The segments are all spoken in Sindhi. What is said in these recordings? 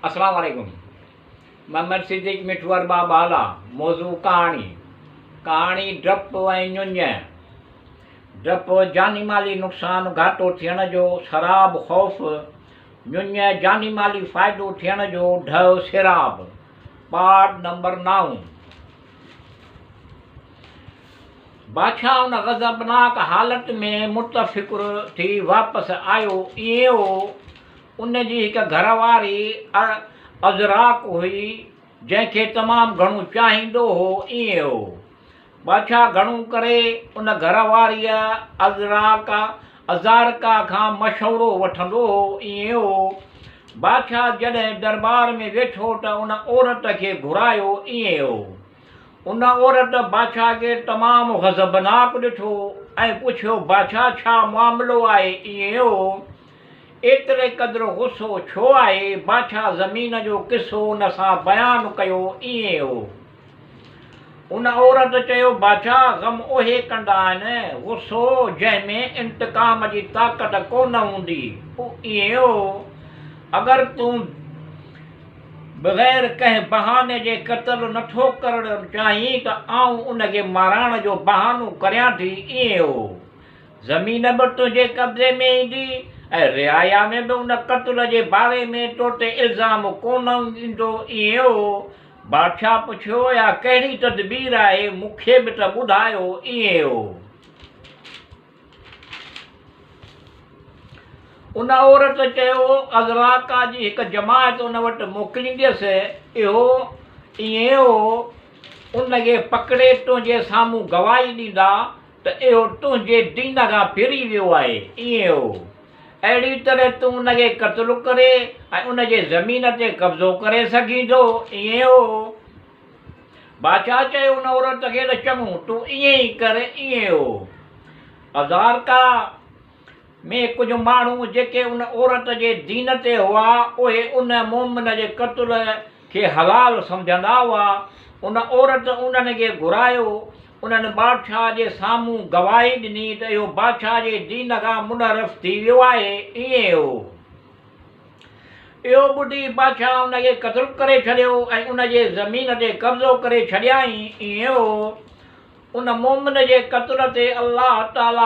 اسلام عليڪم محمد صديق مٺو ارباب هالا موضوع ڪهاڻي ڪهاڻي ڊپ ۽ ڃڃ ڊپ جاني مالي نقصان گهاٽو ٿيڻ جو سراب خوف ڃڃ جاني مالي فائدو ٿيڻ جو ڍء سيراب پارٽ نمبر نائون. بادشاهه ان غضبناڪ حالت ۾ متفڪر ٿي واپس آيو. ائين هو، ان جي هڪ گهر واري ازراق هئي، جنهن کي تمام گهڻو چاهيندو هو. ائين هو، بادشاهه گهڻو ڪري ان گهر واريء ازراق ازارقا کان مشورو وٺندو هو. ائين هو، بادشاهه جڏهن درٻار ۾ ويٺو ته ان عورت کي گهرايو. ائين هو. ان عورت بادشاهه کي تمام غضبناڪ ڏٺو ۽ پڇيو، بادشاهه ڇا معاملو آهي؟ ائين هو، ايتري قدر غصو ڇو آهي؟ بادشاهه زمين جو قصو ان سان بيان ڪيو، ائين هو. ان عورت چيو، بادشاهه غم اهي ڪندا آهن، غصو جنهن ۾ انتقام جي طاقت ڪونه هوندي، ائين هو. اگر تون بغير ڪنهن بهاني جي قتل نه ٿو ڪرڻ چاهين ته آئون ان کي مارائڻ جو بهانو ڪريان ٿي، ائين هو. زمين به تنهنجي قبضي ۾ ايندي ۽ رعايا ۾ به ان قتل جي باري ۾ تو تي الزام ڪونه ايندو، ائين هو. بادشاهه پڇيو، اها ڪهڙي تدبير آهي، مون کي به ته ٻڌايو، ائين هو. ان عورت چيو، ازراقا جي هڪ جماعت ان وٽ موڪلينديس، اهو ائين هو، ان کي پڪڙي تنهنجي سامهون گواهي ڏيندا ته اهو تنهنجي دين کان ڦري ويو آهي، ائين هو. اهڙي طرح تون ان کي قتل ڪري ۽ ان جي زمين تي قبضو ڪري سگهين ٿو، ائين هو. بادشاهه چيو ان عورت کي ته چڱو، تون ائين ئي ڪر، ائين هو. ازارقا ۾ ڪجهه ماڻهو جيڪي ان عورت جي دين تي هئا، اهي ان مؤمن جي قتل کي حلال سمجهندا هئا. ان عورت انهن کي گهرايو. انهن بادشاهه جي سامهون گواهي ڏني ته اهو بادشاهه جي دين کان منحرف ٿي ويو آهي، ائين هو. اهو ٻڌي بادشاهه ان کي قتل ڪري ڇڏيو ۽ ان جي زمين تي قبضو ڪري ڇڏيائين. ائين هو. ان مؤمن جي قتل تي الله تعاليٰ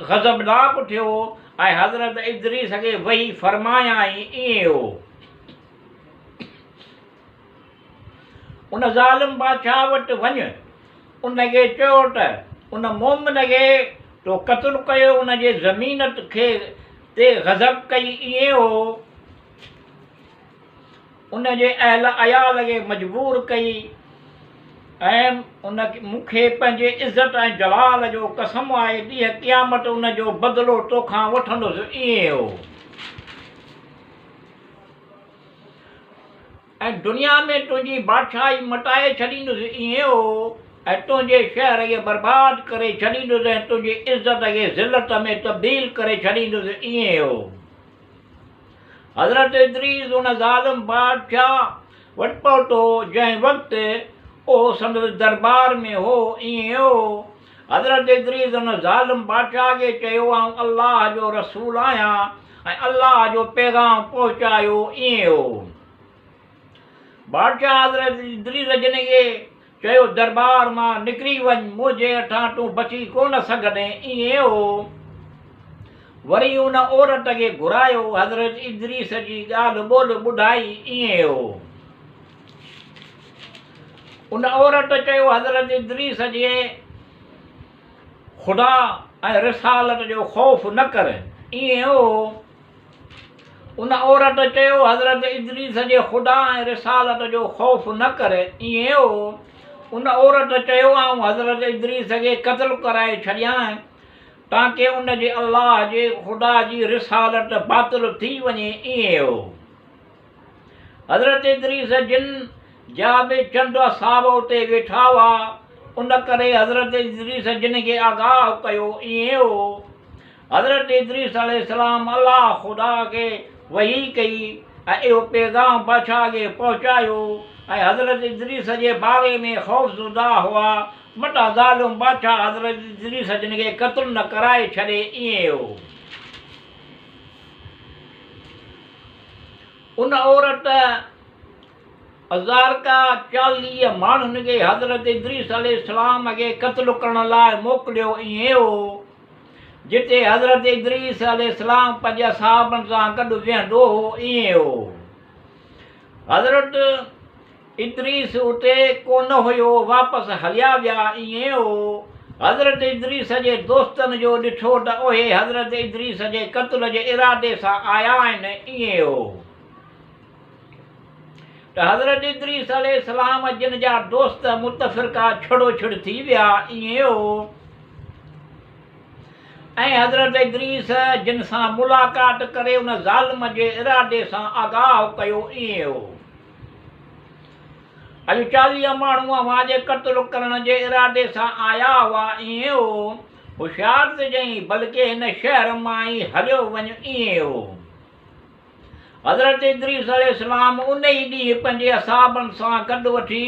غضبناڪ ٿيو ۽ حضرت ادريس کي وحي فرمايائين. ائين هو. ان ظالم بادشاهه وٽ وڃ، ان کي چئو ته ان مؤمن کي تو قتل ڪيو، ان جي زمين کي تي غضب ڪئي، ائين هو ان جي اهل عيال کي مجبور ڪئي ۽ ان مون کي پنهنجي عزت ۽ جلال جو قسم آهي، ڏينهن قيامت ان جو بدلو توکان وٺندس، ائين هو. ۽ دنيا ۾ تنهنجي بادشاهي مٽائي ڇڏيندس، ائين هو، ۽ تنهنجي شهر کي برباد ڪري ڇڏيندس، ۽ تنهنجي عزت کي ذلت ۾ تبديل ڪري ڇڏيندس، ائين هو. حضرت ادريس ان ظالم بادشاهه وٽ پهتو، جنهن وقت اهو سندس دربار ۾ هو، ائين هو. حضرت ادريس ان ظالم بادشاهه کي چيو، آئون الله جو رسول آهيان ۽ الله جو پيغام پهچايو، ائين هو. بادشاهه حضرت ادريس جن کي چيو، دربار مان نڪري وڃ، منهنجي هٿان تون بچي ڪونه سگهندين، ائين هو. وري ان عورت کي گهرايو، حضرت ادريس جي ڳالهه ٻولهه ٻڌائي، ائين هو. ان عورت چيو، حضرت ادريس جي خدا ۽ رسالت جو خوف نه ڪر، ائين هو. ان عورت چيو، حضرت ادريس جي خدا ۽ رسالت جو خوف نه ڪر، ائين هو. ان عورت چيو، آئون حضرت ادريس کي قتل ڪرائي ڇڏيان، تاڪه ان جي الله جي خدا جي رسالت باطل ٿي وڃي، ائين هو. حضرت ادريس جن جا به چند اصحاب اتي ويٺا هئا، ان ڪري حضرت ادريس جن کي آگاهه ڪيو، ائين هو. حضرت ادريس عليه السلام الله خدا کي وحي ڪئي ۽ اهو پيغام بادشاهه کي پهچايو ۽ حضرت ادريس جي باري ۾ خوفزده هئا، متان ظالم بادشاهه حضرت ادريس جن کي قتل نه ڪرائي ڇڏي، ائين هو. ان عورت ازارقا 40 ماڻهن کي حضرت ادريس عليه السلام کي قتل ڪرڻ لاء موڪليو ائين هو، جتي حضرت ادريس عليه السلام پنهنجي اصحابن سان گڏ ويهندو هو ائين هو. حضرت ادريس اتي ڪونه هيو، واپس هليا ويا ائين هو. حضرت ادريس جي دوستن جو ڏٺو ته اهي حضرت ادريس جي قتل جي ارادي سان آيا آهن ائين هو. ته حضرت ادريس عليه السلام جن جا دوست متفرقه ڇڙوڇڙ ٿي ويا ائين هو ۽ حضرت ادريس جن سان ملاقات ڪري ان ظالم جي ارادي سان آگاهه ڪيو ائين هو. اڄ 40 ماڻهو اوهان جي قتل ڪرڻ جي ارادي سان آيا هئا ائين هو. هوشيار ٿجئين بلڪه هن شهر مان ئي هليو وڃ ائين هو. حضرت ادريس عليه السلام ان ئي ڏينهن پنهنجي اصحابن سان گڏ وٺي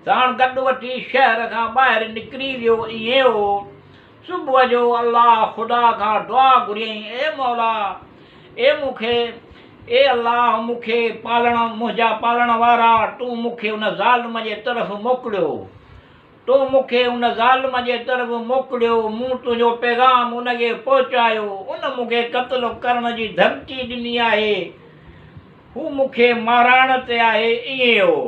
ساڻ گڏ وٺي شهر کان ٻاهر نڪري ويو ائين هو. صبح جو الله خدا کان دعا گهريائين اي مولا! اي مون کي اي الله مون کي پالڻ منهنجا پالڻ وارا تون مون کي ان ظالم جي طرف موڪليو. تو مون کي ان ظالم جي طرف موڪليو، مون تنهنجو پيغام ان کي پهچايو، ان مون کي قتل ڪرڻ جي ڌمڪي ڏني آهي، هو مون کي مارائڻ تي آهي، ائين هو.